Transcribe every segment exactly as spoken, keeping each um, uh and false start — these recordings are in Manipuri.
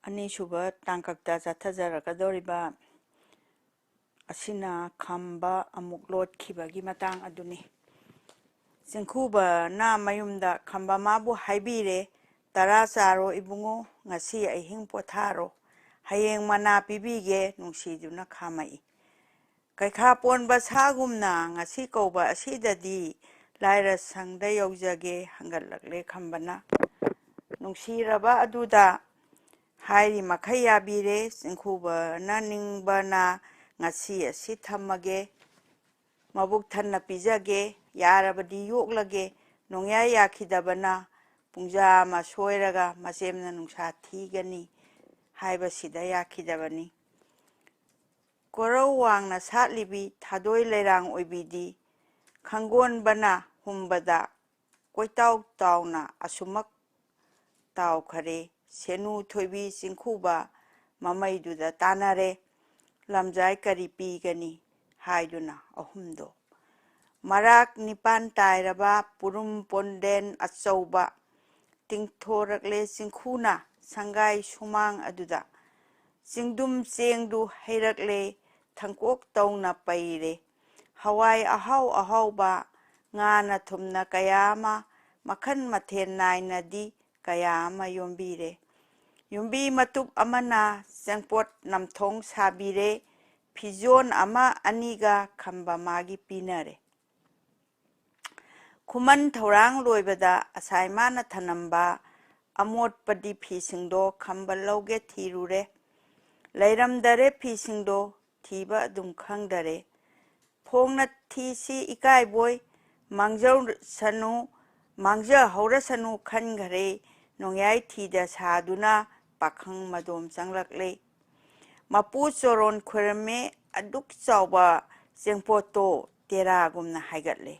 ꯑꯅꯤꯁꯨꯕ ꯇꯥꯡꯀꯛꯇ ꯆꯠꯊꯖꯔꯛꯀꯗꯧꯔꯤꯕ ꯑꯁꯤꯅ ꯈꯝꯕ ꯑꯃꯨꯛ ꯂꯣꯠꯈꯤꯕꯒꯤ ꯃꯇꯥꯡ ꯑꯗꯨꯅꯤ꯫ ꯆꯤꯡꯈꯨꯕꯅ ꯃꯌꯨꯝꯗ ꯈꯝꯕ ꯃꯥꯕꯨ ꯍꯥꯏꯕꯤꯔꯦ, "ꯇꯔꯥ ꯆꯥꯔꯣ ꯏꯕꯨꯡꯉꯣ, ꯉꯁꯤ ꯑꯍꯤꯡ ꯄꯣꯊꯥꯔꯣ, ꯍꯌꯦꯡ ꯃꯅꯥ ꯄꯤꯕꯤꯒꯦ" ꯅꯨꯡꯁꯤꯗꯨꯅ ꯈꯥꯝꯃꯛꯏ꯫ ꯀꯩꯈꯥ ꯄꯣꯟꯕ ꯁꯥꯒꯨꯝꯅ ꯉꯁꯤ ꯀꯧꯕ ꯑꯁꯤꯗꯗꯤ ꯂꯥꯏꯔ ꯁꯪꯗ ꯌꯧꯖꯒꯦ ꯍꯪꯒꯠꯂꯛꯂꯦ ꯈꯝꯕꯅ꯫ ꯅꯨꯡꯁꯤꯔꯕ ꯑꯗꯨꯗ ꯍꯥꯏꯔꯤ ꯃꯈꯩ ꯌꯥꯕꯤꯔꯦ꯫ ꯆꯤꯡꯈꯨꯕꯅ ꯅꯤꯡꯕꯅ ꯉꯁꯤ ꯑꯁꯤ ꯊꯝꯃꯒꯦ, ꯃꯕꯨꯛ ꯊꯟꯅ ꯄꯤꯖꯒꯦ, ꯌꯥꯔꯕꯗꯤ ꯌꯣꯛꯂꯒꯦ, ꯅꯣꯡꯌꯥꯏ ꯌꯥꯈꯤꯗꯕꯅ ꯄꯨꯡꯖꯥ ꯑꯃ ꯁꯣꯏꯔꯒ ꯃꯆꯦꯝꯅ ꯅꯨꯡꯁꯥ ꯊꯤꯒꯅꯤ ꯍꯥꯏꯕꯁꯤꯗ ꯌꯥꯈꯤꯗꯕꯅꯤ꯫ ꯀꯣꯔꯧ ꯋꯥꯡꯅ ꯁꯥꯠꯂꯤꯕꯤ ꯊꯥꯗꯣꯏ ꯂꯩꯔꯥꯡ ꯑꯣꯏꯕꯤꯗꯤ ꯈꯪꯒꯣꯟꯕꯅ ꯍꯨꯝꯕꯗ ꯀꯣꯏꯇꯥꯎ ꯇꯥꯎꯅ ꯑꯁꯨꯃꯛ ꯇꯥꯎꯈꯔꯦ꯫ ꯁꯦꯅꯨ ꯊꯣꯏꯕꯤ ꯆꯤꯡꯈꯨꯕ ꯃꯃꯩꯗꯨꯗ ꯇꯥꯟꯅꯔꯦ꯫ ꯂꯝꯖꯥꯏ ꯀꯔꯤ ꯄꯤꯒꯅꯤ ꯍꯥꯏꯗꯨꯅ ꯑꯍꯨꯝꯗꯣ ꯃꯔꯥꯛ ꯅꯤꯄꯥꯟ ꯇꯥꯏꯔꯕ ꯄꯨꯔꯨꯝ ꯄꯣꯟꯗꯦꯟ ꯑꯆꯧꯕ ꯇꯤꯡꯊꯣꯔꯛꯂꯦ ꯆꯤꯡꯈꯨꯅ ꯁꯪꯒꯥꯏ ꯁꯨꯃꯥꯡ ꯑꯗꯨꯗ꯫ ꯆꯤꯡꯗꯨꯝ ꯆꯦꯡꯗꯨ ꯍꯩꯔꯛꯂꯦ ꯊꯪꯀꯣꯛ ꯇꯧꯅ ꯄꯩꯔꯦ꯫ ꯍꯋꯥꯏ ꯑꯍꯥꯎ ꯑꯍꯥꯎꯕ, ꯉꯥꯅ ꯊꯨꯝꯅ ꯀꯌꯥ ꯑꯃ, ꯃꯈꯜ ꯃꯊꯦꯜ ꯅꯥꯏꯅꯗꯤ ꯀꯌꯥ ꯑꯃ ꯌꯣꯝꯕꯤꯔꯦ꯫ ꯌꯨꯝꯕꯤ ꯃꯇꯨꯞ ꯑꯃꯅ ꯆꯦꯡꯄꯣꯠ ꯅꯝꯊꯣꯡ ꯁꯥꯕꯤꯔꯦ꯫ ꯐꯤꯖꯣꯟ ꯑꯃ ꯑꯅꯤꯒ ꯈꯝꯕ ꯃꯥꯒꯤ ꯄꯤꯅꯔꯦ꯫ ꯈꯨꯃꯟ ꯊꯧꯔꯥꯡ ꯂꯣꯏꯕꯗ ꯑꯁꯥꯏ ꯃꯥꯅ ꯊꯅꯝꯕ ꯑꯃꯣꯠꯄꯗꯤ ꯐꯤꯁꯤꯡꯗꯣ ꯈꯝꯕ ꯂꯧꯒꯦ ꯊꯤꯔꯨꯔꯦ꯫ ꯂꯩꯔꯝꯗꯔꯦ ꯐꯤꯁꯤꯡꯗꯣ, ꯊꯤꯕ ꯑꯗꯨꯝ ꯈꯪꯗꯔꯦ꯫ ꯐꯣꯡꯅ ꯊꯤꯁꯤ ꯏꯀꯥꯏꯕꯣꯏ, ꯃꯥꯡꯖꯧꯁꯅꯨ, ꯃꯥꯡꯖꯍꯧꯔꯁꯅꯨ ꯈꯟꯈꯔꯦ꯫ ꯅꯣꯡꯌꯥꯏ ꯊꯤꯗ ꯁꯥꯗꯨꯅ ꯄꯥꯈꯪ ꯃꯗꯣꯝ ꯆꯪꯂꯛꯂꯦ꯫ ꯃꯄꯨ ꯆꯣꯔꯣꯟ ꯈꯣꯏꯔꯝꯃꯦ꯫ ꯑꯗꯨꯛ ꯆꯥꯎꯕ ꯆꯦꯡꯄꯣꯠꯇꯣ ꯇꯦꯔꯥꯒꯨꯝꯅ ꯍꯥꯏꯒꯠꯂꯦ꯫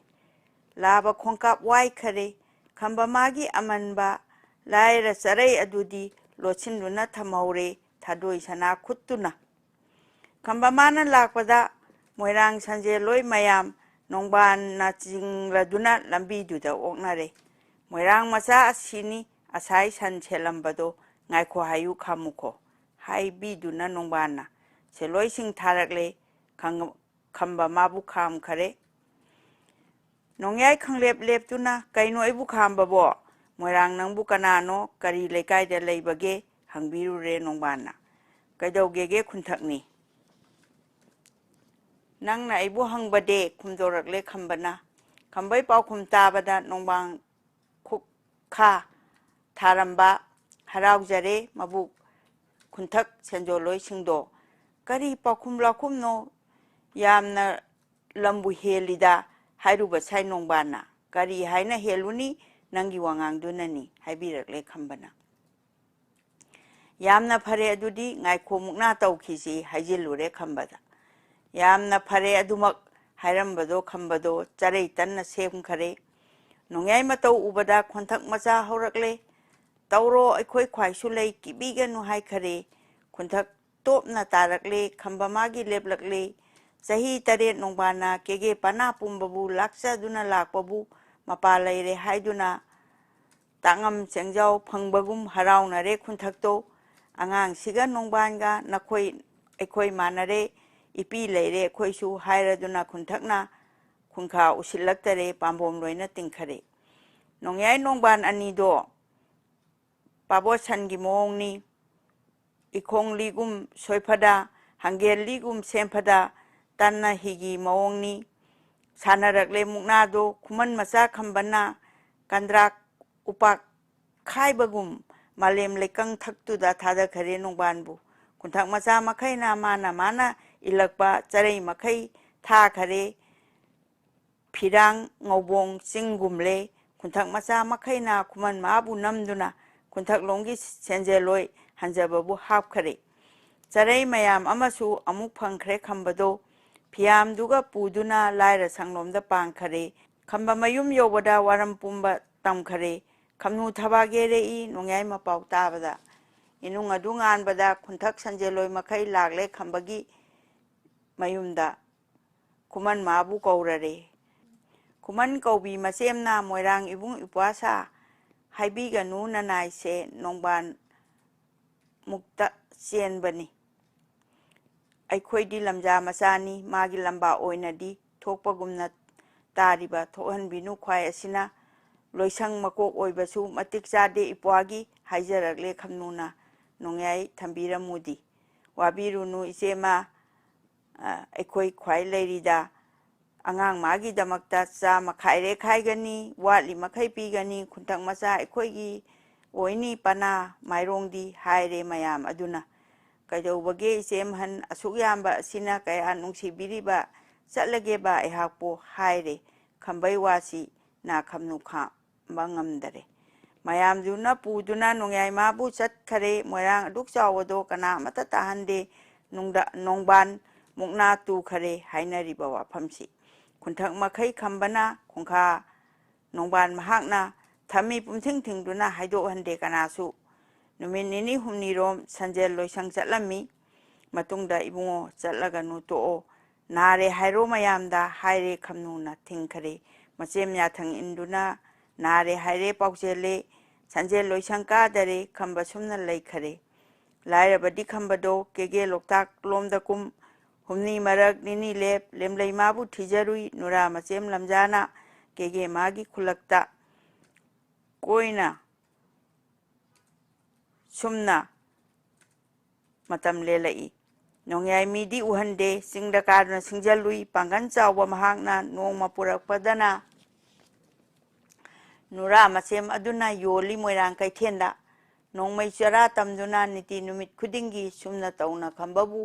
ꯂꯥꯕ ꯈꯣꯡꯀꯥꯞ ꯋꯥꯏꯈꯔꯦ꯫ ꯈꯝꯕ ꯃꯥꯒꯤ ꯑꯃꯟꯕ ꯂꯥꯏꯔ ꯆꯔꯩ ꯑꯗꯨꯗꯤ ꯂꯣꯠꯁꯤꯟꯗꯨꯅ ꯊꯝꯍꯧꯔꯦ ꯊꯥꯗꯣꯏ ꯁꯅꯥ ꯈꯨꯠꯇꯨꯅ꯫ ꯈꯝꯕ ꯃꯥꯅ ꯂꯥꯛꯄꯗ ꯃꯣꯏꯔꯥꯡ ꯁꯟꯖꯦꯜꯂꯣꯏ ꯃꯌꯥꯝ ꯅꯣꯡꯕꯥꯟꯅ ꯆꯤꯡꯂꯗꯨꯅ ꯂꯝꯕꯤꯗꯨꯗ ꯑꯣꯛꯅꯔꯦ꯫ ꯃꯣꯏꯔꯥꯡ ꯃꯆꯥ ꯑꯁꯤꯅꯤ ꯑꯁꯥꯏ ꯁꯟ ꯁꯦꯜꯂꯝꯕꯗꯣ "ꯉꯥꯏꯈꯣ ꯍꯥꯏꯌꯨ, ꯈꯥꯝꯃꯨꯈꯣ" ꯍꯥꯏꯕꯤꯗꯨꯅ ꯅꯣꯡꯕꯥꯟꯅ ꯁꯦꯂꯣꯏꯁꯤꯡ ꯊꯥꯔꯛꯂꯦ꯫ ꯈꯪ-, ꯈꯝꯕ ꯃꯥꯕꯨ ꯈꯥꯝꯈꯔꯦ꯫ ꯅꯣꯡꯌꯥꯏ ꯈꯪꯂꯦꯞ ꯂꯦꯞꯇꯨꯅ, "ꯀꯩꯅꯣ ꯑꯩꯕꯨ ꯈꯥꯝꯕꯕꯣ? ꯃꯣꯏꯔꯥꯡ ꯅꯪꯕꯨ ꯀꯅꯥꯅꯣ? ꯀꯔꯤ ꯂꯩꯀꯥꯏꯗ ꯂꯩꯕꯒꯦ?" ꯍꯪꯕꯤꯔꯨꯔꯦ ꯅꯣꯡꯕꯥꯟꯅ꯫ "ꯀꯩꯗꯧꯒꯦꯒꯦ ꯈꯨꯟꯊꯛꯅꯤ? ꯅꯪꯅ ꯑꯩꯕꯨ ꯍꯪꯕꯗꯦ" ꯈꯨꯝꯗꯣꯔꯛꯂꯦ ꯈꯝꯕꯅ꯫ ꯈꯝꯕꯩ ꯄꯥꯎꯈꯨꯝ ꯇꯥꯕꯗ ꯅꯣꯡꯕꯥꯟ ꯈꯨꯛꯈꯥ ꯊꯥꯔꯝꯕ ꯍꯔꯥꯎꯖꯔꯦ ꯃꯕꯨꯛ ꯈꯨꯟꯊꯛ ꯁꯦꯟꯖꯣꯜꯂꯣꯏꯁꯤꯡꯗꯣ꯫ "ꯀꯔꯤ ꯄꯥꯎꯈꯨꯝ ꯂꯥꯎꯈꯨꯝꯅꯣ? ꯌꯥꯝꯅ ꯂꯝꯕꯨ ꯍꯦꯜꯂꯤꯗ" ꯍꯥꯏꯔꯨꯕ ꯁꯥꯏ ꯅꯣꯡꯕꯥꯟꯅ꯫ "ꯀꯔꯤ ꯍꯥꯏꯅ ꯍꯦꯜꯂꯨꯅꯤ? ꯅꯪꯒꯤ ꯋꯥꯉꯥꯡꯗꯨꯅꯅꯤ" ꯍꯥꯏꯕꯤꯔꯛꯂꯦ ꯈꯝꯕꯅ꯫ "ꯌꯥꯝꯅ ꯐꯔꯦ, ꯑꯗꯨꯗꯤ ꯉꯥꯏꯈꯣ, ꯃꯨꯛꯅꯥ ꯇꯧꯈꯤꯁꯤ" ꯍꯥꯏꯖꯤꯜꯂꯨꯔꯦ ꯈꯝꯕꯗ꯫ "ꯌꯥꯝꯅ ꯐꯔꯦ ꯑꯗꯨꯃꯛ" ꯍꯥꯏꯔꯝꯕꯗꯣ ꯈꯝꯕꯗꯣ ꯆꯔꯩ ꯇꯟꯅ ꯁꯦꯝꯈꯔꯦ꯫ ꯅꯣꯡꯌꯥꯏ ꯃꯇꯧ ꯎꯕꯗ ꯈꯣꯟꯊꯛ ꯃꯆꯥ ꯍꯧꯔꯛꯂꯦ꯫ "ꯇꯧꯔꯣ, ꯑꯩꯈꯣꯏ ꯈ꯭ꯋꯥꯏꯁꯨ ꯂꯩ, ꯀꯤꯕꯤꯒꯅꯨ" ꯍꯥꯏꯈꯔꯦ꯫ ꯈꯣꯟꯊꯛ ꯇꯣꯞꯅ ꯇꯥꯔꯛꯂꯦ꯫ ꯈꯝꯕ ꯃꯥꯒꯤ ꯂꯦꯞꯂꯛꯂꯦ꯫ ꯆꯍꯤ ꯇꯔꯦꯠ ꯅꯣꯡꯕꯥꯟꯅ ꯀꯦꯒꯦ ꯄꯅꯥ ꯄꯨꯝꯕꯕꯨ ꯂꯥꯛꯆꯗꯨꯅ ꯂꯥꯛꯄꯕꯨ ꯃꯄꯥ ꯂꯩꯔꯦ ꯍꯥꯏꯗꯨꯅ ꯇꯥꯛꯉꯝ ꯆꯦꯡꯖꯥꯎ ꯐꯪꯕꯒꯨꯝ ꯍꯔꯥꯎꯅꯔꯦ ꯈꯨꯟꯊꯛꯇꯣ꯫ "ꯑꯉꯥꯡꯁꯤꯒ ꯅꯣꯡꯕꯥꯟꯒ ꯅꯈꯣꯏ ꯑꯩꯈꯣꯏ ꯃꯥꯟꯅꯔꯦ, ꯏꯄꯤ ꯂꯩꯔꯦ ꯑꯩꯈꯣꯏꯁꯨ" ꯍꯥꯏꯔꯗꯨꯅ ꯈꯨꯟꯊꯛꯅ ꯈꯨꯟꯈꯥ ꯎꯁꯤꯜꯂꯛꯇꯔꯦ, ꯄꯥꯝꯕꯣꯝ ꯂꯣꯏꯅ ꯇꯤꯡꯈꯔꯦ꯫ ꯅꯣꯡꯌꯥꯏ ꯅꯣꯡꯕꯥꯟ ꯑꯅꯤꯗꯣ ꯄꯥꯕꯣꯠꯁꯟꯒꯤ ꯃꯑꯣꯡꯅꯤ꯫ ꯏꯈꯣꯡꯂꯤꯒꯨꯝ ꯁꯣꯏꯐꯗ, ꯍꯪꯒꯦꯜꯂꯤꯒꯨꯝ ꯁꯦꯝꯐꯗ, ꯇꯟꯅ ꯍꯤꯒꯤ ꯃꯑꯣꯡꯅꯤ꯫ ꯁꯥꯟꯅꯔꯛꯂꯦ ꯃꯨꯛꯅꯥꯗꯣ꯫ ꯈꯨꯃꯟ ꯃꯆꯥ ꯈꯝꯕꯅ ꯀꯟꯗ꯭ꯔꯥꯛ ꯎꯄꯥꯛ ꯈꯥꯏꯕꯒꯨꯝ ꯃꯥꯂꯦꯝ ꯂꯩꯀꯪ ꯊꯛꯇꯨꯗ ꯊꯥꯗꯈꯔꯦ ꯅꯣꯡꯕꯥꯟꯕꯨ꯫ ꯈꯨꯟꯊꯛ ꯃꯆꯥ ꯃꯈꯩꯅ ꯃꯥꯅ ꯃꯥꯅ ꯏꯜꯂꯛꯄ ꯆꯔꯩ ꯃꯈꯩ ꯊꯥꯈꯔꯦ꯫ ꯐꯤꯔꯥꯡ ꯉꯧꯕꯣꯡ ꯆꯤꯡꯒꯨꯝꯂꯦ꯫ ꯈꯨꯟꯊꯛ ꯃꯆꯥ ꯃꯈꯩꯅ ꯈꯨꯃꯟ ꯃꯥꯕꯨ ꯅꯝꯗꯨꯅ ꯈꯨꯟꯊꯛꯂꯣꯝꯒꯤ ꯁꯦꯟꯖꯦꯜꯂꯣꯏ ꯍꯟꯖꯕꯕꯨ ꯍꯥꯞꯈꯔꯦ꯫ ꯆꯔꯩ ꯃꯌꯥꯝ ꯑꯃꯁꯨ ꯑꯃꯨꯛ ꯐꯪꯈ꯭ꯔꯦ ꯈꯝꯕꯗꯣ꯫ ꯐꯤꯌꯥꯝꯗꯨꯒ ꯄꯨꯗꯨꯅ ꯂꯥꯏꯔ ꯁꯪꯂꯣꯝꯗ ꯄꯥꯡꯈꯔꯦ꯫ ꯈꯝꯕ ꯃꯌꯨꯝ ꯌꯧꯕꯗ ꯋꯥꯔꯝ ꯄꯨꯝꯕ ꯇꯝꯈꯔꯦ꯫ ꯈꯝꯅꯨ ꯊꯕꯥꯛ ꯌꯩꯔꯛꯏ ꯅꯣꯡꯌꯥꯏ ꯃꯄꯥꯎ ꯇꯥꯕꯗ꯫ ꯏꯅꯨꯡ ꯑꯗꯨ ꯉꯥꯟꯕꯗ ꯈꯨꯟꯊꯛ ꯁꯟꯖꯦꯜꯂꯣꯏ ꯃꯈꯩ ꯂꯥꯛꯂꯦ ꯈꯝꯕꯒꯤ ꯃꯌꯨꯝꯗ꯫ ꯈꯨꯃꯟ ꯃꯥꯕꯨ ꯀꯧꯔꯔꯦ꯫ ꯈꯨꯃꯟ ꯀꯧꯕꯤ ꯃꯆꯦꯝꯅ ꯃꯣꯏꯔꯥꯡ ꯏꯕꯨꯡ ꯏꯄ꯭ꯋꯥꯁꯥ ꯍꯥꯏꯕꯤꯒꯅꯨ ꯅꯅꯥꯏꯁꯦ ꯅꯣꯡꯕꯥꯟ ꯃꯨꯛꯇ ꯆꯦꯟꯕꯅꯤ꯫ ꯑꯩꯈꯣꯏꯗꯤ ꯂꯝꯖꯥ ꯃꯆꯥꯅꯤ, ꯃꯥꯒꯤ ꯂꯝꯕꯥ ꯑꯣꯏꯅꯗꯤ ꯊꯣꯛꯄꯒꯨꯝꯅ ꯇꯥꯔꯤꯕ ꯊꯣꯛꯍꯟꯕꯤꯅꯨ ꯈ꯭ꯋꯥꯏ ꯑꯁꯤꯅ ꯂꯣꯏꯁꯪ ꯃꯀꯣꯛ ꯑꯣꯏꯕꯁꯨ ꯃꯇꯤꯛ ꯆꯥꯗꯦ ꯏꯄ꯭ꯋꯥꯒꯤ ꯍꯥꯏꯖꯔꯛꯂꯦ ꯈꯝꯅꯨꯅ ꯅꯣꯡꯌꯥꯏ ꯊꯝꯕꯤꯔꯝꯃꯨꯗꯤ꯫ ꯋꯥꯕꯤꯔꯨꯅꯨ ꯏꯆꯦꯃ, ꯑ, ꯑꯩꯈꯣꯏ ꯈ꯭ꯋꯥꯏ ꯂꯩꯔꯤꯗ ꯑꯉꯥꯡ ꯃꯥꯒꯤꯗꯃꯛꯇ ꯆꯥ ꯃꯈꯥꯏꯔꯦ ꯈꯥꯏꯒꯅꯤ, ꯋꯥꯠꯂꯤ ꯃꯈꯩ ꯄꯤꯒꯅꯤ, ꯈꯨꯟꯊꯛ ꯃꯆꯥ ꯑꯩꯈꯣꯏꯒꯤ ꯑꯣꯏꯅꯤ ꯄꯅꯥ ꯃꯥꯏꯔꯣꯡꯗꯤ ꯍꯥꯏꯔꯦ ꯃꯌꯥꯝ ꯑꯗꯨꯅ꯫ ꯀꯩꯗꯧꯕꯒꯦ ꯏꯆꯦꯝꯍꯟ ꯑꯁꯨꯛ ꯌꯥꯝꯕ ꯑꯁꯤꯅ ꯀꯌꯥ ꯅꯨꯡꯁꯤꯕꯤꯔꯤꯕ? ꯆꯠꯂꯒꯦꯕ ꯑꯩꯍꯥꯛꯄꯨ ꯍꯥꯏꯔꯦ꯫ ꯈꯝꯕꯩ ꯋꯥꯁꯤ ꯅꯥꯈꯝꯅꯨ ꯈꯥ ꯕ ꯉꯝꯗꯔꯦ꯫ ꯃꯌꯥꯝꯗꯨꯅ ꯄꯨꯗꯨꯅ ꯅꯣꯡꯌꯥꯏꯃꯥꯕꯨ ꯆꯠꯈꯔꯦ꯫ ꯃꯣꯏꯔꯥꯡ ꯑꯗꯨꯛ ꯆꯥꯎꯕꯗꯣ ꯀꯅꯥ ꯑꯃꯠꯇ ꯇꯥꯍꯟꯗꯦ꯫ ꯅꯨꯡꯗ-, ꯅꯣꯡꯕꯥꯟ ꯃꯨꯛꯅꯥ ꯇꯨꯈꯔꯦ ꯍꯥꯏꯅꯔꯤꯕ ꯋꯥꯐꯝꯁꯤ꯫ ꯈꯨꯟꯊꯛ ꯃꯈꯩ ꯈꯝꯕꯅ ꯈꯣꯡꯈꯥ ꯅꯣꯡꯕꯥꯟ ꯃꯍꯥꯛꯅ ꯊꯝꯃꯤ ꯄꯨꯝꯊꯤꯡ ꯊꯤꯡꯗꯨꯅ ꯍꯥꯏꯗꯣꯛꯍꯟꯗꯦ ꯀꯅꯥꯁꯨ꯫ ꯅꯨꯃꯤꯠ ꯅꯤꯅꯤ ꯍꯨꯝꯅꯤꯔꯣꯝ ꯁꯟꯖꯦꯜ ꯂꯣꯏꯁꯪ ꯆꯠꯂꯝꯃꯤ꯫ ꯃꯇꯨꯡꯗ ꯏꯕꯨꯡꯉꯣ ꯆꯠꯂꯒꯅꯨ ꯇꯣꯛꯑꯣ, ꯅꯥꯔꯦ ꯍꯥꯏꯔꯣ ꯃꯌꯥꯝꯗ ꯍꯥꯏꯔꯦ ꯈꯝꯅꯨꯅ ꯊꯤꯡꯈꯔꯦ꯫ ꯃꯆꯦꯝ ꯌꯥꯊꯪ ꯏꯟꯗꯨꯅ ꯅꯥꯔꯦ ꯍꯥꯏꯔꯦ ꯄꯥꯎꯆꯦꯜꯂꯦ꯫ ꯁꯟꯖꯦꯜ ꯂꯣꯏꯁꯪ ꯀꯥꯗꯔꯦ ꯈꯝꯕ ꯁꯨꯝꯅ ꯂꯩꯈꯔꯦ꯫ ꯂꯥꯏꯔꯕꯗꯤ ꯈꯝꯕꯗꯣ ꯀꯦꯒꯦ ꯂꯣꯛꯇꯥꯛ ꯂꯣꯝꯗ ꯀꯨꯝ꯫ ꯍꯨꯝꯅꯤ ꯃꯔꯛ ꯅꯤꯅꯤ ꯂꯦꯞ ꯂꯦꯝꯂꯩ ꯃꯥꯕꯨ ꯊꯤꯖꯔꯨꯏ ꯅꯨꯔꯥ ꯃꯆꯦꯝ ꯂꯝꯖꯥꯅ ꯀꯦꯒꯦ ꯃꯥꯒꯤ ꯈꯨꯂꯛꯇ ꯀꯣꯏꯅ ꯁꯨꯝꯅ ꯃꯇꯝ ꯂꯦꯜꯂꯛꯏ꯫ ꯅꯣꯡꯌꯥꯏ ꯃꯤꯗꯤ ꯎꯍꯟꯗꯦ꯫ ꯆꯤꯡꯗ ꯀꯥꯗꯨꯅ ꯁꯤꯡꯖꯜꯂꯨꯏ꯫ ꯄꯥꯡꯒꯜ ꯆꯥꯎꯕ ꯃꯍꯥꯛꯅ ꯅꯣꯡꯃ ꯄꯨꯔꯛꯄꯗꯅ ꯅꯨꯔꯥ ꯃꯆꯦꯝ ꯑꯗꯨꯅ ꯌꯣꯜꯂꯤ ꯃꯣꯏꯔꯥꯡ ꯀꯩꯊꯦꯜꯗ꯫ ꯅꯣꯡꯃꯩ ꯆꯔꯥ ꯇꯝꯗꯨꯅ ꯅꯤꯇꯤ ꯅꯨꯃꯤꯠ ꯈꯨꯗꯤꯡꯒꯤ ꯁꯨꯝꯅ ꯇꯧꯅ ꯈꯝꯕꯕꯨ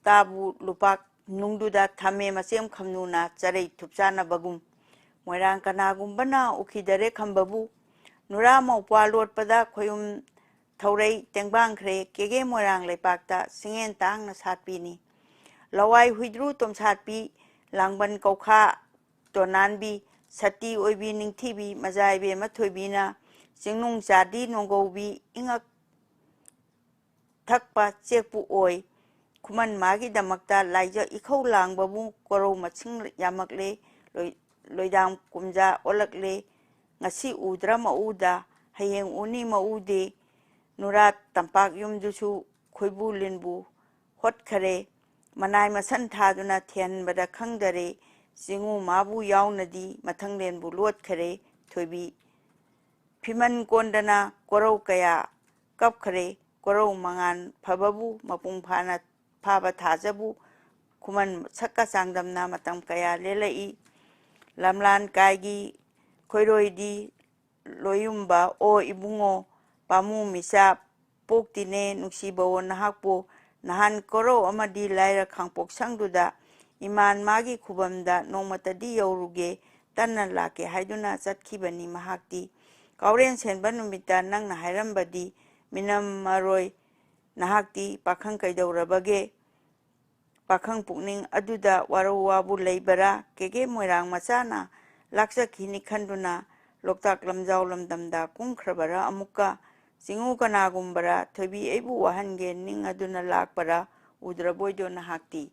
ꯇꯥꯕꯨ ꯂꯨꯄꯥ ꯅꯨꯡꯗꯨꯗ ꯊꯝꯃꯦ ꯃꯆꯦꯝ ꯈꯝꯅꯨꯅ ꯆꯔꯩ ꯊꯨꯞꯆꯥꯅꯕꯒꯨꯝ꯫ ꯃꯣꯏꯔꯥꯡ ꯀꯅꯥꯒꯨꯝꯕꯅ ꯎꯈꯤꯗꯔꯦ ꯈꯝꯕꯕꯨ꯫ ꯅꯨꯔꯥ ꯃꯧꯄ꯭ꯋꯥ ꯂꯣꯠꯄꯗ ꯈꯣꯌꯨꯝ ꯊꯧꯔꯩ ꯇꯦꯡꯕꯥꯡꯈ꯭ꯔꯦ꯫ ꯀꯦꯒꯦ ꯃꯣꯏꯔꯥꯡ ꯂꯩꯄꯥꯛꯇ ꯁꯤꯡꯉꯦꯟ ꯇꯥꯡꯅ ꯁꯥꯠꯄꯤꯅꯤ꯫ ꯂꯋꯥꯏ ꯍꯨꯏꯗ꯭ꯔꯨ ꯇꯣꯝꯁꯥꯠꯄꯤ, ꯂꯥꯡꯕꯟ ꯀꯧꯈꯥ ꯇꯣꯅꯥꯟꯕꯤ, ꯁꯇꯤ ꯑꯣꯏꯕꯤ ꯅꯤꯡꯊꯤꯕꯤ, ꯃꯖꯥ ꯏꯕꯦꯝꯃ ꯊꯣꯏꯕꯤꯅ ꯆꯤꯡꯅꯨꯡ ꯆꯥꯗꯤ ꯅꯣꯡꯒꯧꯕꯤ ꯏꯉꯛ ꯊꯛꯄ ꯆꯦꯛꯄꯨ ꯑꯣꯏ꯫ ꯈꯨꯃꯟ ꯃꯥꯒꯤꯗꯃꯛꯇ ꯂꯥꯏꯖ ꯏꯈꯧ ꯂꯥꯡꯕꯕꯨ ꯀꯣꯔꯧ ꯃꯁꯤꯡ ꯌꯥꯝꯃꯛꯂꯦ, ꯂꯣꯏ-, ꯂꯣꯏꯗꯥꯡ ꯀꯨꯝꯖꯥ ꯑꯣꯜꯂꯛꯂꯦ꯫ ꯉꯁꯤ ꯎꯗ꯭ꯔ ꯃꯎꯗ, ꯍꯌꯦꯡ ꯎꯅꯤ ꯃꯎꯗꯦ꯫ ꯅꯨꯔꯥ ꯇꯝꯄꯥꯛ ꯌꯨꯝꯗꯨꯁꯨ ꯈꯣꯏꯕꯨ ꯂꯤꯟꯕꯨ ꯍꯣꯠꯈꯔꯦ꯫ ꯃꯅꯥꯏ ꯃꯁꯟ ꯊꯥꯗꯨꯅ ꯊꯦꯟꯕꯗ ꯈꯪꯗꯔꯦ꯫ ꯆꯤꯡꯉꯨ ꯃꯥꯕꯨ ꯌꯥꯎꯅꯗꯤ ꯃꯊꯪꯂꯦꯟꯕꯨ ꯂꯣꯠꯈꯔꯦ꯫ ꯊꯣꯏꯕꯤ ꯐꯤꯃꯟ ꯀꯣꯟꯗꯅ ꯀꯣꯔꯧ ꯀꯌꯥ ꯀꯞꯈꯔꯦ꯫ ꯀꯣꯔꯧ ꯃꯉꯥꯟ ꯐꯕꯕꯨ ꯃꯄꯨꯡ ꯐꯥꯅ ꯐꯥꯕ ꯊꯥꯖꯕꯨ ꯈꯨꯃꯟ ꯁꯛꯀ ꯆꯥꯡꯗꯝꯅ ꯃꯇꯝ ꯀꯌꯥ ꯂꯦꯜꯂꯛꯏ꯫ ꯂꯝꯂꯥꯟ ꯀꯥꯏꯒꯤ ꯈꯣꯏꯔꯣꯏꯗꯤ ꯂꯣꯏꯌꯨꯝꯕ ꯑꯣ ꯏꯕꯨꯡꯉꯣ, ꯄꯥꯃꯨ ꯃꯤꯆꯥ ꯄꯣꯛꯇꯤꯅꯦ ꯅꯨꯡꯁꯤꯕꯋꯣ ꯅꯍꯥꯛꯄꯨ꯫ ꯅꯍꯥꯟ ꯀꯣꯔꯧ ꯑꯃꯗꯤ ꯂꯥꯏꯔ ꯈꯥꯡꯄꯣꯛꯁꯪꯗꯨꯗ ꯏꯃꯥꯟ ꯃꯥꯒꯤ ꯈꯨꯕꯝꯗ ꯅꯣꯡꯃꯇꯗꯤ ꯌꯧꯔꯨꯒꯦ, ꯇꯟꯅ ꯂꯥꯛꯀꯦ ꯍꯥꯏꯗꯨꯅ ꯆꯠꯈꯤꯕꯅꯤ ꯃꯍꯥꯛꯇꯤ꯫ ꯀꯥꯎꯔꯦꯟ ꯁꯦꯟꯕ ꯅꯨꯃꯤꯠꯇ ꯅꯪꯅ ꯍꯥꯏꯔꯝꯕꯗꯤ ꯃꯤꯅꯝꯃꯔꯣꯏ ꯅꯍꯥꯛꯇꯤ꯫ ꯄꯥꯈꯪ ꯀꯩꯗꯧꯔꯕꯒꯦ? ꯄꯥꯈꯪ ꯄꯨꯛꯅꯤꯡ ꯑꯗꯨꯗ ꯋꯥꯔꯧ ꯋꯥꯕꯨ ꯂꯩꯕꯔꯥ? ꯀꯦꯒꯦ ꯃꯣꯏꯔꯥꯡ ꯃꯆꯥꯅ ꯂꯥꯛꯆꯈꯤꯅꯤ ꯈꯟꯗꯨꯅ ꯂꯣꯛꯇꯥꯛ ꯂꯝꯖꯥꯎ ꯂꯝꯗꯝꯗ ꯀꯨꯝꯈ꯭ꯔꯕꯔꯥ ꯑꯃꯨꯛꯀ? ꯆꯤꯡꯉꯨ ꯀꯅꯥꯒꯨꯝꯕꯔꯥ? ꯊꯣꯏꯕꯤ ꯑꯩꯕꯨ ꯋꯥꯍꯟꯒꯦ ꯅꯤꯡ ꯑꯗꯨꯅ ꯂꯥꯛꯄꯔꯥ? ꯎꯗ꯭ꯔꯕꯣꯏꯗꯣ ꯅꯍꯥꯛꯇꯤ?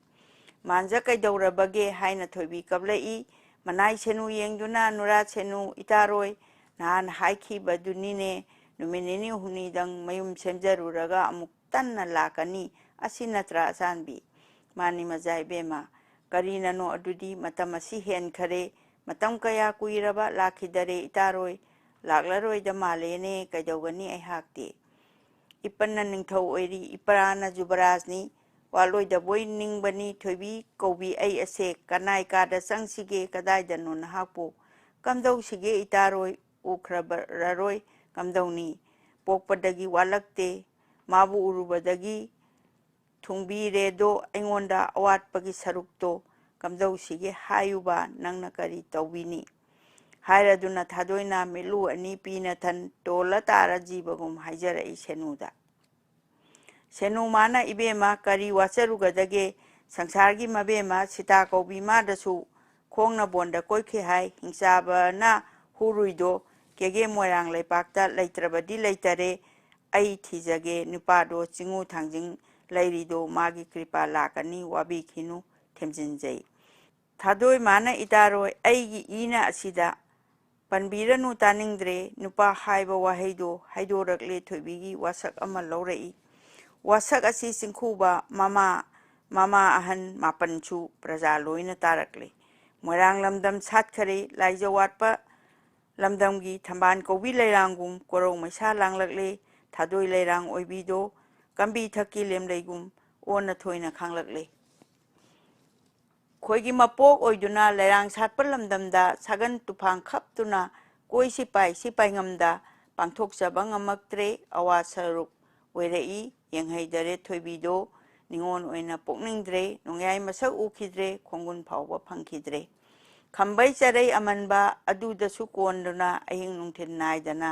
ꯃꯥꯟꯖ ꯀꯩꯗꯧꯔꯕꯒꯦ ꯍꯥꯏꯅ ꯊꯣꯏꯕꯤ ꯀꯞꯂꯛꯏ꯫ ꯃꯅꯥꯏ ꯁꯦꯅꯨ ꯌꯦꯡꯗꯨꯅ, ꯅꯨꯔꯥ ꯁꯦꯅꯨ, ꯏꯇꯥꯔꯣꯏ, ꯅꯍꯥꯟ ꯍꯥꯏꯈꯤꯕꯗꯨꯅꯤꯅꯦ, ꯅꯨꯃꯤꯠ ꯅꯤꯅꯤ ꯍꯨꯝꯅꯤꯗꯪ ꯃꯌꯨꯝ ꯁꯦꯝꯖꯔꯨꯔꯒ ꯑꯃꯨꯛ ꯇꯟꯅ ꯂꯥꯛꯀꯅꯤ꯫ ꯑꯁꯤ ꯅꯠꯇ꯭ꯔꯥ ꯑꯆꯥꯟꯕꯤ? ꯃꯥꯅꯤ ꯃꯖꯥ ꯏꯕꯦꯝꯃ꯫ ꯀꯔꯤꯅꯅꯣ ꯑꯗꯨꯗꯤ? ꯃꯇꯝ ꯑꯁꯤ ꯍꯦꯟꯈꯔꯦ꯫ ꯃꯇꯝ ꯀꯌꯥ ꯀꯨꯏꯔꯕ ꯂꯥꯛꯈꯤꯗꯔꯦ ꯏꯇꯥꯔꯣꯏ꯫ ꯂꯥꯛꯂꯔꯣꯏꯗ ꯃꯥꯜꯂꯦꯅꯦ꯫ ꯀꯩꯗꯧꯒꯅꯤ ꯑꯩꯍꯥꯛꯇꯤ? ꯏꯄꯟꯅ ꯅꯤꯡꯊꯧ ꯑꯣꯏꯔꯤ, ꯏꯄ꯭ꯔꯥꯅ ꯖꯨꯕꯔꯥꯖꯅꯤ꯫ ꯋꯥꯠꯂꯣꯏꯗꯕꯣꯏ ꯅꯤꯡꯕꯅꯤ ꯊꯣꯏꯕꯤ ꯀꯧꯕꯤ ꯑꯩ ꯑꯁꯦ꯫ ꯀꯅꯥꯏ ꯀꯥꯗ ꯆꯪꯁꯤꯒꯦ? ꯀꯗꯥꯏꯗꯅꯣ ꯅꯍꯥꯛꯄꯨ? ꯀꯝꯗꯧꯁꯤꯒꯦ ꯏꯇꯥꯔꯣꯏ? ꯎꯈ꯭ꯔꯕꯔꯔꯣꯏ꯫ ꯀꯝꯗꯧꯅꯤ? ꯄꯣꯛꯄꯗꯒꯤ ꯋꯥꯠꯂꯛꯇꯦ꯫ ꯃꯥꯕꯨ ꯎꯔꯨꯕꯗꯒꯤ ꯊꯨꯡꯕꯤꯔꯦꯗꯣ ꯑꯩꯉꯣꯟꯗ ꯑꯋꯥꯠꯄꯒꯤ ꯁꯔꯨꯛꯇꯣ꯫ ꯀꯝꯗꯧꯁꯤꯒꯦ ꯍꯥꯏꯌꯨꯕ, ꯅꯪꯅ ꯀꯔꯤ ꯇꯧꯕꯤꯅꯤ? ꯍꯥꯏꯔꯗꯨꯅ ꯊꯥꯗꯣꯏꯅ ꯃꯤꯠꯂꯨ ꯑꯅꯤ ꯄꯤꯅ ꯊꯟ ꯇꯣꯜꯂ ꯇꯥꯔ ꯖꯤꯕꯒꯨꯝ ꯍꯥꯏꯖꯔꯛꯏ ꯁꯦꯅꯨꯗ꯫ ꯁꯦꯅꯨ ꯃꯥꯅ ꯏꯕꯦꯝꯃ ꯀꯔꯤ ꯋꯥꯠꯆꯔꯨꯒꯗꯒꯦ? ꯁꯪꯁꯥꯔꯒꯤ ꯃꯕꯦꯝꯃ ꯁꯤꯇꯥ ꯀꯧꯕꯤ ꯃꯥꯗꯁꯨ ꯈꯣꯡꯅ ꯕꯣꯟꯗ ꯀꯣꯏꯈꯤ ꯍꯥꯏ꯫ ꯍꯤꯡꯆꯥꯕꯅ ꯍꯨꯔꯨꯏꯗꯣ ꯀꯦꯒꯦ ꯃꯣꯏꯔꯥꯡ ꯂꯩꯄꯥꯛꯇ ꯂꯩꯇ꯭ꯔꯕꯗꯤ ꯂꯩꯇꯔꯦ꯫ ꯑꯩ ꯊꯤꯖꯒꯦ ꯅꯨꯄꯥꯗꯣ ꯆꯤꯡꯉꯨ ꯊꯥꯡꯖꯤꯡ ꯂꯩꯔꯤꯗꯣ ꯃꯥꯒꯤ ꯀ꯭ꯔꯤꯄꯥ ꯂꯥꯛꯀꯅꯤ ꯋꯥꯕꯤꯈꯤꯅꯨ꯫ ꯊꯦꯝꯖꯤꯟꯖꯩ꯫ ꯊꯥꯗꯣꯏ ꯃꯥꯅ ꯏꯇꯥꯔꯣꯏ ꯑꯩꯒꯤ ꯏꯅ ꯑꯁꯤꯗ ꯄꯟꯕꯤꯔꯅꯨ, ꯇꯥꯅꯤꯡꯗ꯭ꯔꯦ, ꯅꯨꯄꯥ ꯍꯥꯏꯕ ꯋꯥꯍꯩꯗꯣ ꯍꯥꯏꯗꯣꯔꯛꯂꯦ꯫ ꯊꯣꯏꯕꯤꯒꯤ ꯋꯥꯁꯛ ꯑꯃ ꯂꯧꯔꯛꯏ꯫ ꯋꯥꯁꯛ ꯑꯁꯤ ꯆꯤꯡꯈꯨꯕ ꯃꯃꯥ, ꯃꯃꯥ ꯑꯍꯟ ꯃꯥꯄꯟꯁꯨ ꯄ꯭ꯔꯖꯥ ꯂꯣꯏꯅ ꯇꯥꯔꯛꯂꯦ꯫ ꯃꯣꯏꯔꯥꯡ ꯂꯝꯗꯝ ꯁꯥꯠꯈꯔꯦ, ꯂꯥꯏꯖ ꯋꯥꯠꯄ ꯂꯝꯗꯝꯒꯤ ꯊꯝꯕꯥꯜ ꯀꯧꯕꯤ ꯂꯩꯔꯥꯡꯒꯨꯝ ꯀꯣꯔꯧ ꯃꯩꯁꯥ ꯂꯥꯡꯂꯛꯂꯦ꯫ ꯊꯥꯗꯣꯏ ꯂꯩꯔꯥꯡ ꯑꯣꯏꯕꯤꯗꯣ ꯀꯝꯕꯤ ꯊꯛꯀꯤ ꯂꯦꯝꯂꯩꯒꯨꯝ ꯑꯣꯟꯅ ꯊꯣꯏꯅ ꯈꯥꯡꯂꯛꯂꯦ꯫ ꯈꯣꯏꯒꯤ ꯃꯄꯣꯛ ꯑꯣꯏꯗꯨꯅ ꯂꯩꯔꯥꯡ ꯁꯥꯠꯄ ꯂꯝꯗꯝꯗ ꯁꯥꯒꯟ ꯇꯨꯐꯥꯟ ꯈꯞꯇꯨꯅ ꯀꯣꯏ ꯁꯤꯄꯥꯏ ꯁꯤꯄꯥꯏꯉꯝꯗ ꯄꯥꯡꯊꯣꯛꯆꯕ ꯉꯝꯃꯛꯇ꯭ꯔꯦ꯫ ꯑꯋꯥ ꯁꯔꯨꯛ ꯑꯣꯏꯔꯛꯏ꯫ ꯌꯦꯡꯍꯩꯗꯔꯦ ꯊꯣꯏꯕꯤꯗꯣ ꯅꯤꯉꯣꯜ ꯑꯣꯏꯅ ꯄꯣꯛꯅꯤꯡꯗ꯭ꯔꯦ꯫ ꯅꯣꯡꯌꯥꯏ ꯃꯁꯛ ꯎꯈꯤꯗ꯭ꯔꯦ꯫ ꯈꯣꯡꯒꯨꯟ ꯐꯥꯎꯕ ꯐꯪꯈꯤꯗ꯭ꯔꯦ꯫ ꯈꯝꯕꯩ ꯆꯔꯩ ꯑꯃꯟꯕ ꯑꯗꯨꯗꯁꯨ ꯀꯣꯟꯗꯨꯅ ꯑꯍꯤꯡ ꯅꯨꯡꯊꯤꯜ ꯅꯥꯏꯗꯅ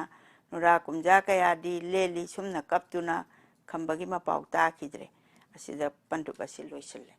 ꯅꯨꯔꯥ ꯀꯨꯝꯖꯥ ꯀꯌꯥꯗꯤ ꯂꯦꯜꯂꯤ꯫ ꯁꯨꯝꯅ ꯀꯞꯇꯨꯅ ꯈꯝꯕꯒꯤ ꯃꯄꯥꯎ ꯇꯥꯈꯤꯗ꯭ꯔꯦ꯫ ꯑꯁꯤꯗ ꯄꯟꯗꯨꯞ ꯑꯁꯤ ꯂꯣꯏꯁꯤꯜꯂꯦ꯫